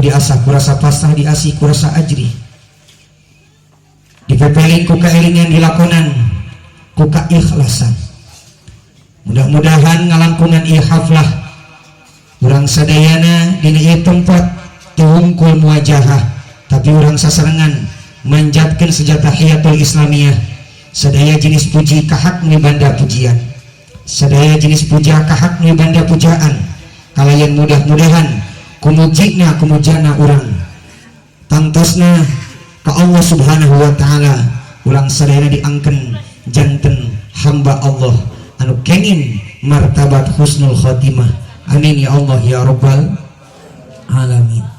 Diasah ku rasa pasrah, diasih ku rasa ajrih, dipepeling ku kaelingan, dilakonan ku kaikhlasan. Mudah-mudahan ngalangkungan ieu haflah, urang sadayana dina ieu tempat teu hungkul muwajahah, tapi urang sasarengan manjatkeun senjata tahiyatul islamiyah. Sadaya jenis puji kahak nu banda pujian, sadaya jenis puja kahak nu banda pujaan. Kalayan mudah-mudahan kumujina kumujana urang tangtosna ka Allah Subhanahu wa Ta'ala, urang sadayana diangken janten hamba Allah anu kenging martabat husnul khotimah. Amin ya Allah ya Rabbal alamin.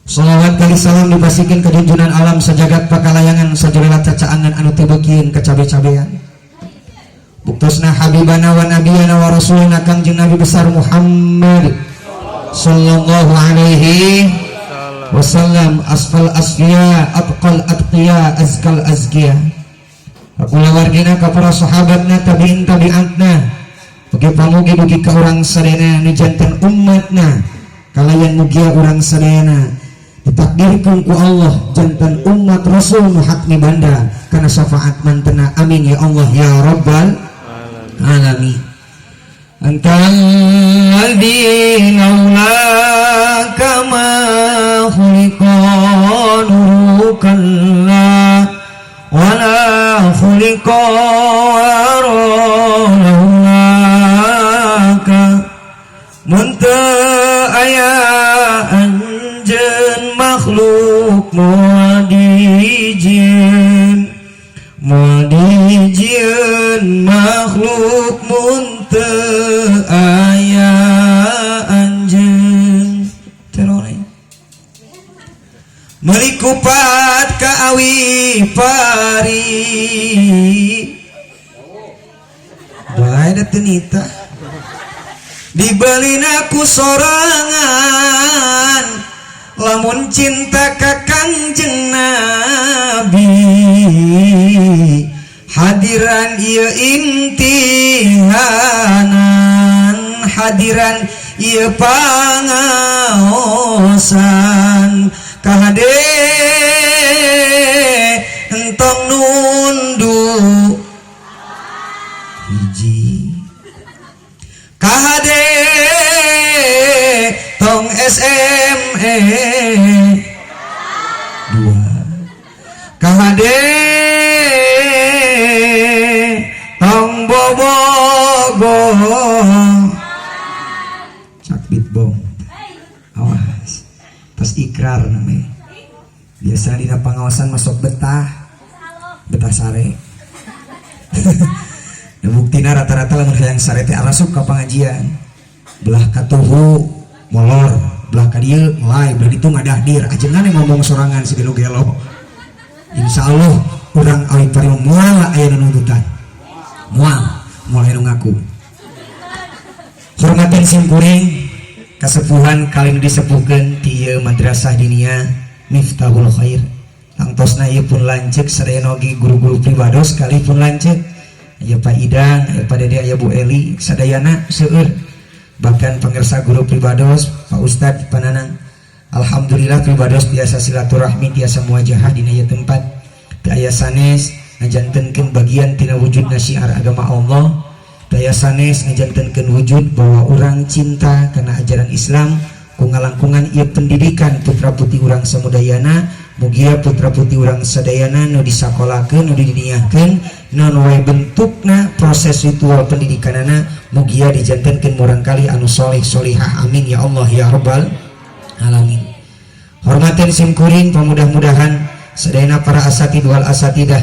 Salawat kali salam dipasihkeun ka junjunan alam sajagat pakalayangan, sajolela cacaangan anu teu beukieun kacabe-cabean, buktosna habibana wa nabiyana wa rasulana Kangjeng Nabi besar Muhammad sallallahu alaihi wasallam, asfal asfiya, atqal atqiya, azkal azkiya, kulawargina, ka para sahabatna, tabiin tabiatna, oge pamugi dugi ka urang sadayana nu janten umatna. Kalayan mugia urang sadayana ditakdirkeun ku Allah janten umat Rasul nu hak mibanda kana syafaat mantena. Amin ya Allah ya Rabbal alamin. Antal ladzi laulaka ma khuliqa nuru kalla wala khuliqa laulaka. Mun teu aya anjeun, makhluk moal dijieun, moal dijieun makhluk mun teu aya anjeun. Terore meuli kupat ka awi pari bae da teu nita, dibelina ku sorangan. Lamun cinta ka Kangjeng Nabi, hadiran ieu imtihanan, hadiran ieu pangaosan. Kahade entong nundu hiji, kahade tong SME dua, kahade tong bobogo cakbit bong. Awas, pas ikrar namanya biasa dina pangaosan masuk betah betah sare. Da buktina rata-rata lamun hayang sare teh arasup ka pengajian, belah katuhu molor, belah ka dieu mulai, belah ditu ngadahdir, ajengan yang ngomong sorangan si gelo gelo. Insya Allah urang awi pari moal aya nu nuntutan, moal moal aya nu ngaku. Hormatin simkuring kasepuhan kalian disepuhkeun ti ieu Madrasah Diniyah Miftahul Khair. Tangtosna ieu pun lanceuk sadayana oge, guru-guru pribados kali pun lanceuk, aya Pak Idang, aya Pak Dede, aya Bu Eli, sadayana seueur, bahkan pangersa guru pribados, Pak Ustad, Pak Nanang. Alhamdulillah pribados biasa silaturahmi, tiasa muwajahah dina ieu tempat. Teu aya sanes ngajantenkeun bagian tina wujud syiar agama Allah, teu aya sanes ngajantenkeun wujud bahwa urang cinta karena ajaran Islam ku ngalangkungan ieu pendidikan putra putri urang samudayana. Mugia putra putri urang sadayana nu disakolakeun, nu didiniahkeun, naon wae bentukna proses ritual pendidikanana, mugia dijantenkeun murangkali anu soleh solihah. Amin ya Allah ya Rabbal alamin. Hormatin simkuring, pamudah-mudahan sadayana para asatid wal asatidah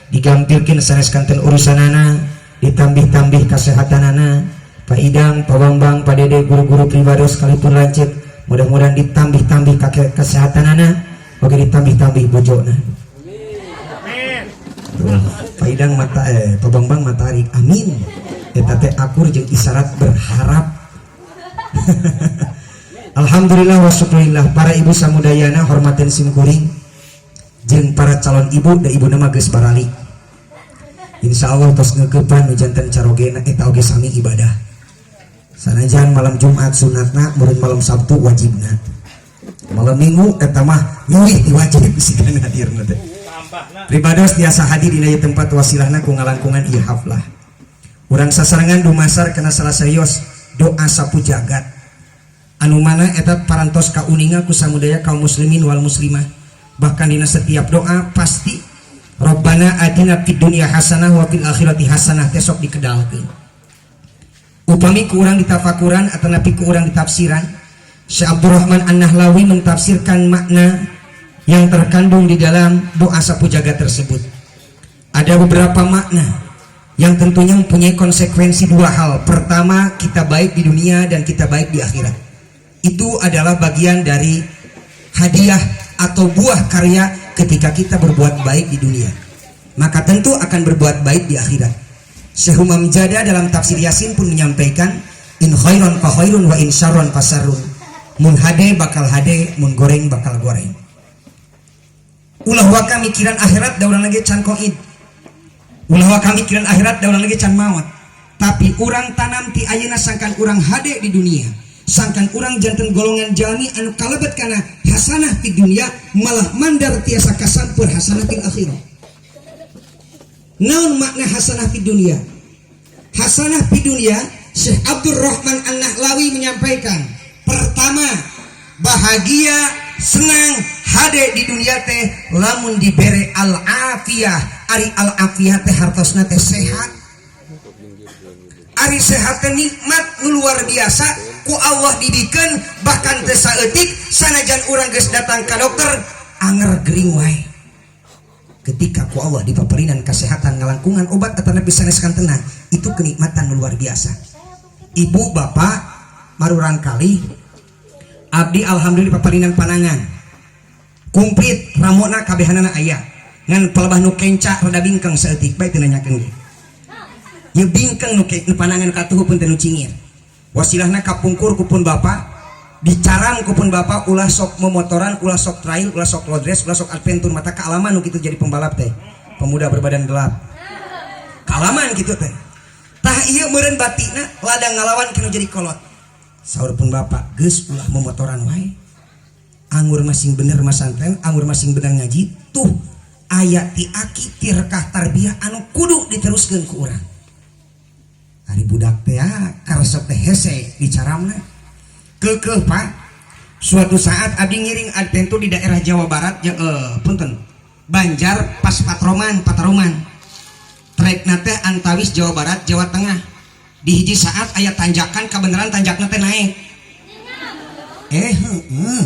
digampilkeun sanes kanten urusanana, ditambih-tambih kesehatanana. Pak Idang, Pak Bambang, Pak Dede, guru-guru pribados sekalipun lanceuk, mudah-mudahan ditambih-tambih kesehatanana, oke ditambih-tambih bojona. Tuh, Pak Idang mata, Pak Bambang matarik amin eta teh akur jeung isyarat berharap. Alhamdulillah wa syukurillah. Para ibu samudayana, hormatin simkuring jeung para calon ibu, da ibu nama geus barali, insya Allah tos ngeukepan nu janten carogena. Eta oge sami ibadah, sanajan malam Jumat sunatna, murid malam Sabtu wajibna. Malam Minggu eta mah leuwih ti wajib sigana hadirna teh. Pribados tiasa hadir dina ieu tempat wasilahna ku ngalangkungan ieu haflah. Urang sasarengan dumasar kana salah serius doa sapu jagat. Anu mana eta parantos kauninga ku samudaya kaum muslimin wal muslimah. Bahkan dina setiap doa pasti Rabbana atina fid dunya hasanah wa fil akhirati hasanah teh sok dikedalkeun. Upami ku urang ditafakuran atanapi ku urang ditafsiran, Syekh Abdurrahman An-Nahlawi mentafsirkan makna yang terkandung di dalam doa sapu jagat tersebut. Ada beberapa makna yang tentunya mempunyai konsekuensi dua hal. Pertama, kita baik di dunia dan kita baik di akhirat. Itu adalah bagian dari hadiah atau buah karya ketika kita berbuat baik di dunia. Maka tentu akan berbuat baik di akhirat. Syekh Humam Jada dalam tafsir Yasin pun menyampaikan in khairon fa khairun wa in syarron fa syarrun. Mun hade bakal hade, mun goreng bakal goreng. Ulah waka mikiran akhirat da urang lagi can koid. Ulah waka mikiran akhirat da urang lagi can maot. Tapi urang tanam ti ayeuna sangkan urang hade di dunia. Sangkan urang janten golongan jalmi anu kalebet kana hasanah di dunia, malah mandar tiasa kasampur hasanah fil akhirah. Naon makna hasanah di dunia? Hasanah di dunia, Syekh Abdul Rahman An-Nahlawi menyampaikan, pertama, bahagia, senang, hade di dunia teh lamun dibere al-afiyah. Ari al-afiyah teh hartosna teh sehat. Ari sehat teh nikmat nu luar biasa ku Allah dibikeun, bahkan teu saeutik sanajan urang geus datang ka dokter anger gering wae. Ketika ku Allah dipaparinan kesehatan ngalangkungan obat atau nabi sanes tenang, itu kenikmatan luar biasa. Ibu bapak, marurang kali abdi alhamdulillah dipaparinan panangan komplit, ramona kabehanana aya, ngan palebah nu kenca rada bingkeng saeutik bae, teu nanyakeun ge. Ye bingkeng nu panangan katuhu pun teu nu cingir. Wasilahna kapungkur ku pun bapak dicaram ku pun bapak, ulah sok memotoran, ulah sok trail, ulah sok road race, ulah sok adventure, mata kealaman nu kitu jadi pembalap teh, pemuda berbadan gelap kaalaman gitu teh. Tah ieu meureun batina ladang ngalawan kanu jadi kolot. Saur pun bapak, geus ulah memotoran wae, angur masing bener masantren, angur masing bener ngaji. Tuh aya ti aki tirkah tarbiyah anu kudu diteruskeun ku urang. Ari budak teh karesep teh hese dicaramna, kekeh, Pak. Suatu saat abdi ngiring adventure di daerah Jawa Barat ya, punten, Banjar, pas patroman pataruman, trekna teh antawis Jawa Barat Jawa Tengah. Di hiji saat aya tanjakan, kebenaran tanjakna teh naik, heeh,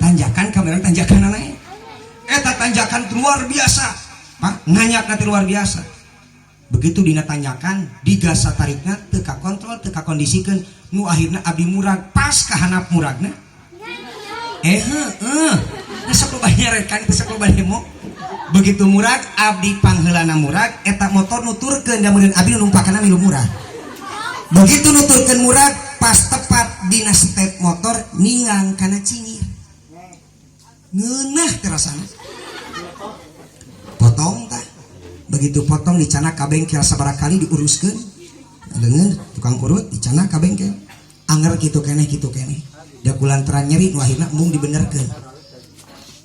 tanjakan kebenaran tanjakan naik. Eta tanjakan luar biasa, Pak, nanyak nanti luar biasa. Begitu dina tanjakan digas tarikna teu kakontrol, teu kakondisikeun, nu akhirna abdi murag. Pas kahanap muragna, heeh, nah, sok loba nyarekan teh, sok loba demo. Begitu murag abdi, pangheulana murag eta motor nuturkeun da meureun abdi nu numpakana milu murag. Begitu nuturkeun murag, pas tepat dina step motor ningang kana cingir, ngeunah teh rasana. Potong tah. Begitu potong dicanak ka bengkel, sabaraha kali diuruskeun dengan tukang urut, dicanak ka bengkel anger kitu keneh, kitu keneh, da kulantaran nyeri nu akhirna embung dibenerkeun.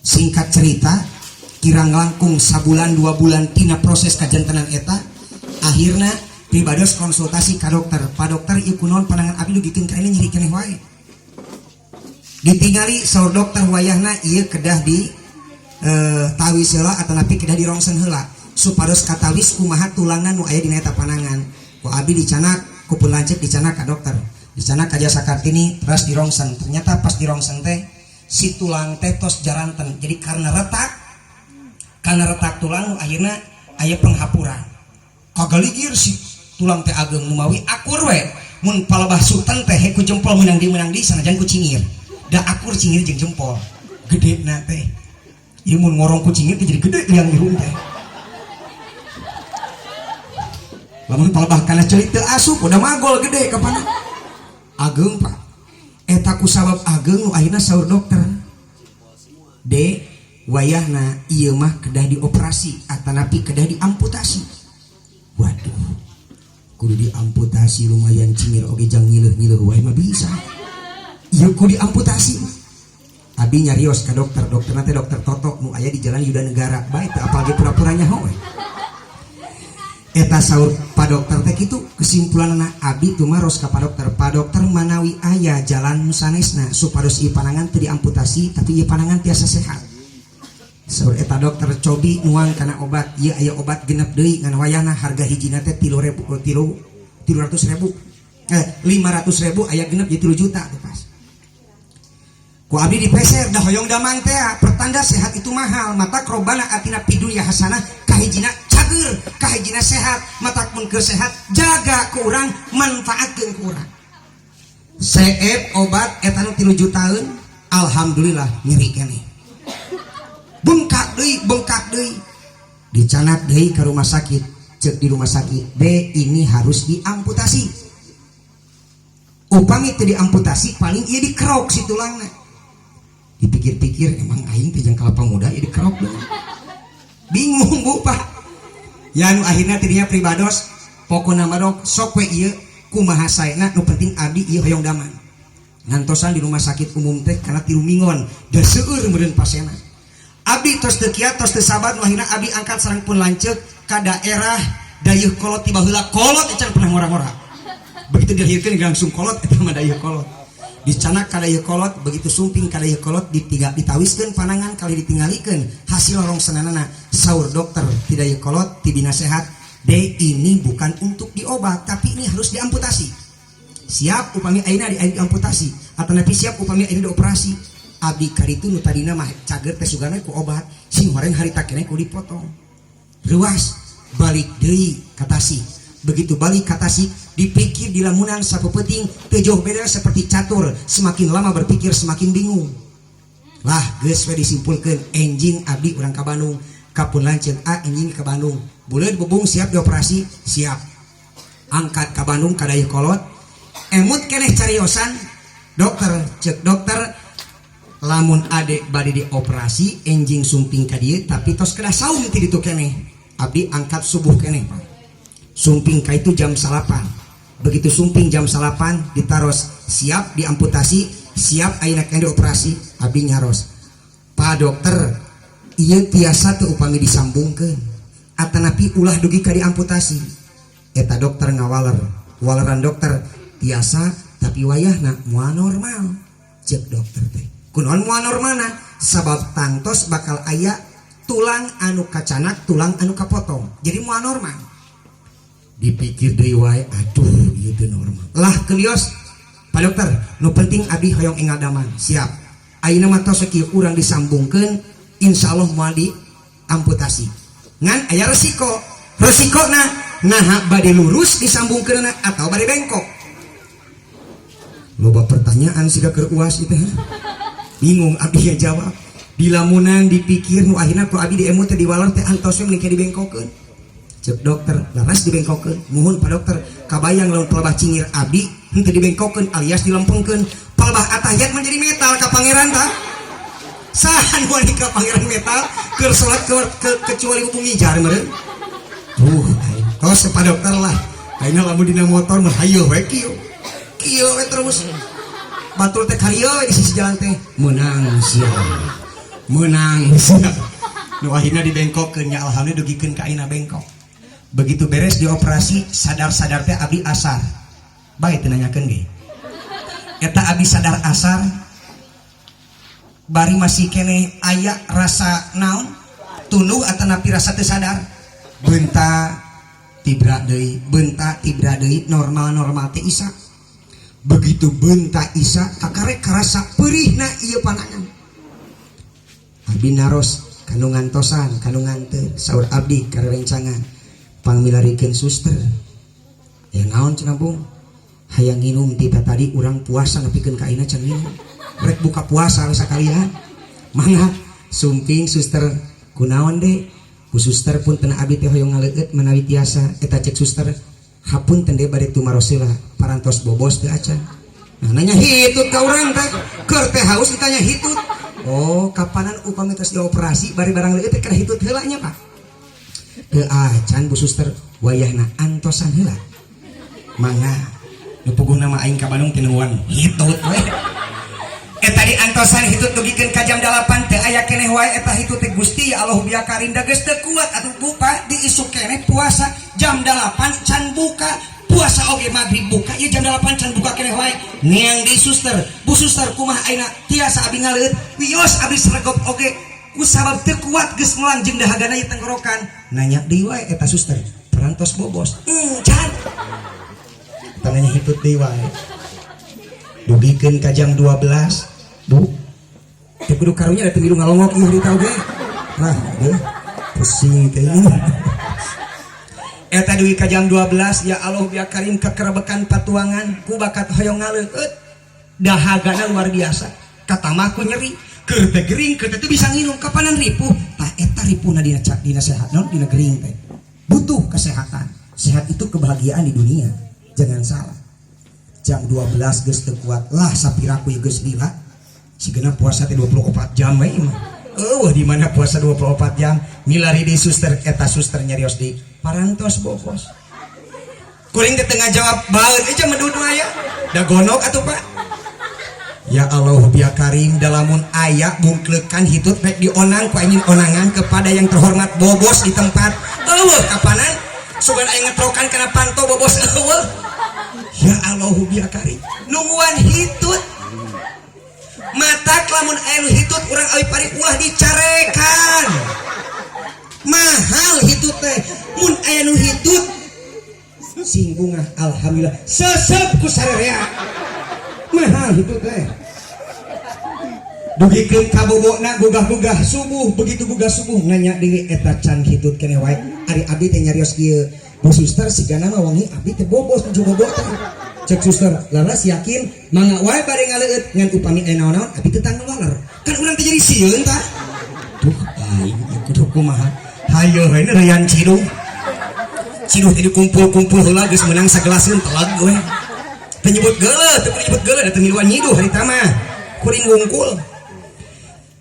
Singkat cerita, kirang langkung sabulan 2 bulan tina proses kajantenan eta, akhirna pribados konsultasi ka dokter. "Pak Dokter, ieu kunaon panangan abdi dugikeun ka ini nyeri keneh wae?" Ditingali, saur dokter, wayahna ieu kedah di tawis heula atanapi kedah di rongsen heula supados katawis kumaha tulangna nu aya dina eta panangan. Ku abdi dicanak ku pun lanceuk, dicanak ka dokter, dicanak ka Jasa Kartini, terus di rongsen. Ternyata pas di rongsen teh si tulang teh tos jaranten, jadi karena retak tulang akhirnya aya penghapuran, kagaligir si tulang teh ageng. Numawi akur we mun palebah sultan teh ku jempol menang di, menang di, sanajan ku cingir da akur cingir jeung jempol gede na teh. Ieu mun ngorong ku cingir teh jadi gede liang irung teh. Lamun palebah kana ceuli teu asup, udah magol gede kapana ageng, Pak. Eta ku sabab ageng nu akhirna saur dokter, "De, wayahna ieu mah kedah dioperasi atanapi kedah diamputasi." Waduh, kudu diamputasi lumayan, cingir oge jang ngileuh-ngileuh wae mah bisa. Ieu kudu diamputasi mah. Abi nyarios ka dokter, dokter nanti dokter Toto nu aya di Jalan Yuda Negara. Baik teu apal ge pura-pura nyaho we. Eta saur pa dokter teh kitu kesimpulanna. Abi tumaros ka pa dokter, "Pa dokter, manawi aya jalan nu sanesna supados ieu panangan teu diamputasi, tapi ieu panangan tiasa sehat?" Saur eta dokter, "Cobi nuang kana obat ieu, aya obat genep deui, ngan wayahna harga hijina teh 3.000, tilu 300.000, eh 500.000, aya genep jadi 3 juta tuh pas." Ku abdi dipeser, dah hoyong damang teh. Pertanda sehat itu mahal. Mata robbana atina fid dunya hasanah, kahijina cager, kahijina sehat. Mata pun ke sehat, jaga ku urang, manfaatkeun ku urang. Seep obat eta nu 3 jutaan, alhamdulillah nyeri keneh. Bengkak deui, bengkak deui, dicanak deui ke rumah sakit. Cek di rumah sakit, "B, ini harus diamputasi. Upami teu diamputasi, paling ieu dikerok si tulangna." Dipikir-pikir, emang aing teh jeung kalapa muda ieu dikerok deui. Bingung, Bu, Pak. Ya nu akhirnya tidinya pribados, pokona mah, "Dok, sok we ieu kumaha saena, nu penting abdi ieu hoyong damang." Ngantosan di rumah sakit umum teh karena 3 minggon da seueur meureun pasienna. Abdi tos teu kiat, tos teu sabar, nu akhirna abdi angkat sareng pun lanceuk ka daerah Dayeuhkolot. Ti baheula kolot can pernah ngora-ngora, begitu dilahirkeun langsung kolot. Eta mah Dayeuhkolot. Dicanak ka Dayeuhkolot. Begitu sumping ka Dayeuhkolot, ditiga ditawiskeun panangan kali ditinggalikeun hasil rongsenanana. Saur dokter ti Dayeuhkolot, ti Bina Sehat, "D, ini bukan untuk diobat, tapi ini harus diamputasi. Siap upami ayeuna diamputasi atau nepi siap upami ayeuna dioperasi?" Abdi karitu, nu tadina mah cager teh sugana ku obat, sing horeng harita keneh ku dipotong. Ruas balik deui ka Tasik. Begitu balik ka Tasik, dipikir di lamunan sapeupeting, teu jauh beda seperti catur, semakin lama berpikir semakin bingung. Lah, geus we disimpulkeun, enjing abdi urang ka Bandung ka pun lanceuk, "Ah, enjing ka Bandung, buleud bubung siap dioperasi?" "Siap." Angkat ka Bandung ka Dayeuhkolot, emut keneh cariosan dokter. Cek dokter, "Lamun adek bade dioperasi, enjing sumping ka dieu, tapi tos kedah saum ti ditu keneh." Abdi angkat subuh keneh, Pak, sumping ka itu jam 9. Begitu sumping jam 9, ditaros, "Siap diamputasi, siap ayeuna keneh dioperasi?" Abdi nyaros, "Pak Dokter, ieu tiasa teu upami disambungkeun atanapi ulah dugi ka diamputasi?" Eta dokter ngawaler, waleran dokter, "Tiasa, tapi wayahna moal normal." Cek dokter teh, "Kunaon moal normalna?" "Sabab tangtos bakal aya tulang anu kacanak, tulang anu kapotong, jadi moal normal." Dipikir deui wae, aduh, ieu teu normal lah. Kelios, "Pak Dokter, nu penting abdi hoyong enggal damang." "Siap, ayeuna mah tos kieu, urang disambungkeun, insyaallah moal diamputasi, ngan aya resiko. Resikona naha bade lurus disambungkeunna atau bade bengkok?" Loba pertanyaan siga keur UAS itu. Bingung abdi yang jawab. Di lamunan, dipikir, nu akhirna ku abdi diemut teh, diwaler teh, antos we mending dibengkokkeun. Cek dokter, "Laras dibengkokkeun." "Muhun, Pak Dokter." Kabayang lamun palebah cingir abdi henteu dibengkokkeun alias dilempengkeun, palebah atahiyat menjadi metal ka pangeran tah? Saha nu wani ka pangeran metal keur salat kecuali bumi jar meureun? Aing tos Pak Dokter lah. Ayeuna lamun dina motor mah hayoh we kieu kieu we terus, batur teh karieu we di sisi jalan teh, meunang sia, meunang sia. Nu akhirnya dibengkokkeun nya, alhamdulillah dugikeun ka ayeuna bengkok. Begitu beres dioperasi, sadar-sadar teh abdi asar. Bae teu nanyakeun ge. Eta abdi sadar asar, bari masih keneh aya rasa naon, tunduh atau napi rasa teu sadar. Bentar tibra deui, bentar tibra deui, normal-normal teh isa. Begitu bentar isa, kakarek karasa perihna ieu panangan. Abdi naros ka nu ngantosan, ka nu nganteur, saur abdi karerencangan, "Pangmilarikeun, suster." "Ya naon cenah, Bung?" "Hayang nginum, ti tadi urang puasa nepikeun ka ayeuna can minum, rek buka puasa we sakalian." "Mangga." Sumping suster, "Kunaon, De?" "Ku suster, punten, abdi teh hoyong ngaleueut manawi tiasa." Eta cek suster, "Hapunten, De, bade tumaros heula, parantos bobos teu acan?" Nah, nanya hitut ka urang teh, keur teh haus ditanya hitut. Oh, kapanan upami tos dioperasi bari barang leueut teh kada hitut heula nya, Pak? "Teu acan, Bu Suster." "Wayahna antosan heula." "Mangga." Nu puguhna mah aing ka Bandung tinuan hitut we. Eta di antosan hitut dugikeun ka jam 8 teh aya keneh wae eta hitut teh. Gusti ya Allah ya Karim, da geus teu kuat atuh, Bu, Pak. Di isuk keneh puasa jam 8 can buka puasa oge, maghrib buka ieu jam 8 can buka keneh wae. Neang di suster, "Bu suster, kumaha ayeuna, tiasa abi ngaleueut?" Wios abdi sregop oge ku sabab teu kuat, geus melang jeung dahagana ieu tenggorokan. Nanya deui wae eta suster, parantos bobos can. Tanya hitut deui wae dugikeun ka jam 12. Bu, teu kudu karunya da teu milu ngalongok ieu harita oge. Nah, deuh, pusing teh eta dugi ka jam 12. Ya Allah ya Karim, kekerebekan patuangan ku bakat hoyong ngaleueut, dahagana luar biasa, katamah ku nyeri, keur teh gering, keur teh bisa nginum, kapanan ripuh. Tah, eta ripuhna dina cak dina sehat non dina gering teh. Butuh kesehatan, sehat itu kebahagiaan di dunia, jangan salah. Jam 12 geus teu kuat lah, sapiraku ieu geus lila, sigana puasa teh 24 jam we mah. Eueuh, di mana puasa 24 jam. Milari di suster, eta suster nyarios di parantos bobos. Kuring teh tengah jawab baeun aja medun aya da gonok atuh, Pak. Ya Allah ya Karim, dalamun aya bungklekan hitut rek dionang ku anjing onangan kepada yang terhormat bobos di tempat. Eueuh, kapanan sugan aya ngetrokan kana panto bobos eueuh. Ya Allah ya Karim, nungguan hitut. Matak lamun aya nu hitut, urang awi pari ulah dicarekan, mahal hitut teh. Mun aya nu hitut sing bungah, alhamdulillah, sesep ku sarerea, mahal hitut teh. Dugikeun ka bobona gugah-gugah subuh. Begitu gugah subuh nanya deui eta can hitut keneh wae. Ari abdi teh nyarios kieu, "Bu suster, sigana mah wangi abdi teh bobos nuju bobo teh." Cek suster, "Laras, yakin? Mangga wae bade ngaleueut, ngan upami aya naon-naon abdi teh tanggung waler." Kan urang teh jadi sieun tah. Duh, aing kudu kumaha? Hayo we reuyan ciduh. Ciduh teh dikumpul-kumpul heula, geus meunang sagelaseun telag we. Teu nyebut geuleuh, teu nyebut geuleuh, da teu ngiluan nyiduh harita mah. Kuring wungkul.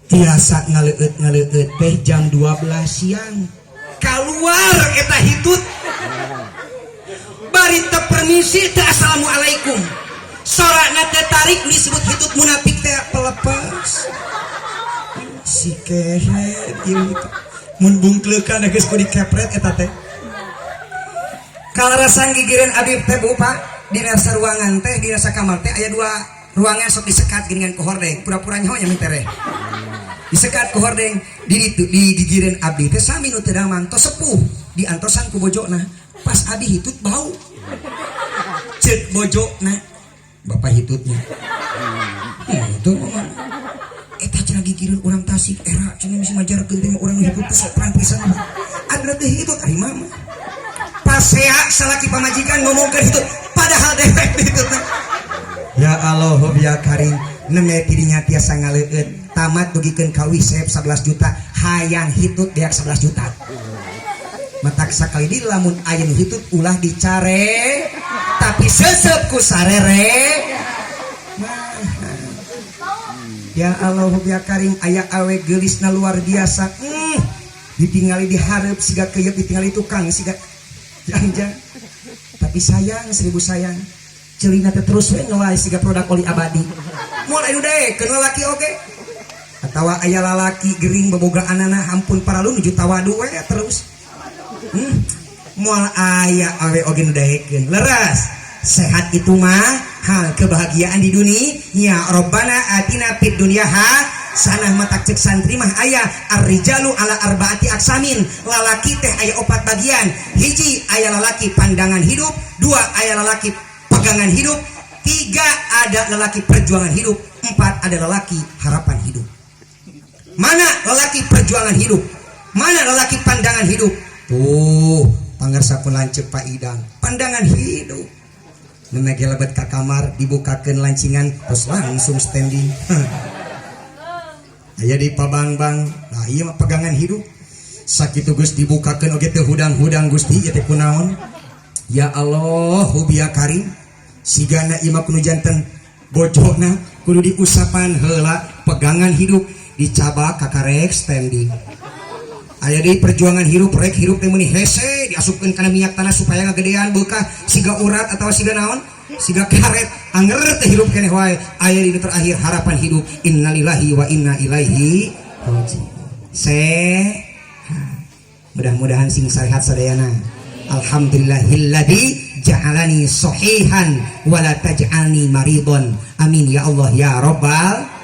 Tiasa ngaleueut ngaleueut teh jam 12 siang. Keluar eta hitut. Bari teu permisi, teu assalamualaikum. Sorana teh tarik, disebut hitut munafik teh pelepas. Si kehed ieu hitut. Mun bungkleukan geus ku dikepret eta teh. Kalarasan gigireun abdi teh, Bu, Pak, dina saruangan teh, dina sakamar teh aya dua ruangan sok disekat geuningan ku hordeng, pura-pura nyaho nya mintereh. Disekat ku hordeng di ditu di gigireun abdi teh sami nu teu damang, tos sepuh, diantosan ku bojona. Pas abdi hitut bau. Ceuk bojona, "Bapak hitutnya." Itu mah eta cenah gigireun urang Tasik era cenah misi majarkeun teh urang hitut teh sopan pisan. Andra teh hitut ari mama. Pasea salaki pamajikan ngomongkeun hitut padahal dewek hitut. Ya Allah ya Karim, nembe tidinya tiasa ngaleueut tamat dugikeun ka Wisep 11 juta, hayang hitut beak 11 juta. Matak sakali di lamun aya nu hitut ulah dicare, tapi sesep ku sarere. Ya Allah ya Karim, aya awe geulisna luar biasa, ditinggali di hareup siga keyep, ditinggali tukang siga jangjang, tapi sayang seribu sayang, celina teh terus we ngelai siga produk oli abadi. Moal anu daekeun lalaki oge atawa aya lalaki gering boboga anana hampun paralu nuju tawadu we terus. Moal aya awe oge nu daekeun. Leres, sehat itu mah hal kebahagiaan di dunia. Ya Robbana atina fid dunya hasanah. Matak cek santri mah aya arrijalu ala arbaati aksamin, lalaki teh aya opat bagian. Hiji, aya lalaki pandangan hidup. Dua, aya lalaki pegangan hidup. Tiga, ada lelaki perjuangan hidup. Empat, ada lelaki harapan hidup. Mana lelaki perjuangan hidup, mana lelaki pandangan hidup? Tuh pangarsa pun lanceuk Pak Idang pandangan hidup. Memege lebet ka kamar, dibukakeun lancingan, terus langsung standing. Aya di pabangbang. Nah, ieu mah pegangan hidup. Sakitu geus dibukakeun oge teu hudang-hudang. Gusti, ieu teh kunaon? Ya Allah ya Karim, sigana ieu mah kudu janten bojona kudu diusapan heula. Pegangan hidup, dicabak kakarek standing. Aya di perjuangan hirup, rek hirup teh meuni hese, diasupkeun kana minyak tanah supaya ngagedean beukah siga urat atau siga naon. Siga karet anger teh hirup keneh wae, aya di terakhir harapan hidup. Innalillahi wa inna ilaihi rajiun. Sehat, mudah-mudahan sing sehat sadayana. Alhamdulillahilladzi ja'alani sahihan wala taj'alni maridon. Amin ya Allah ya rabbal.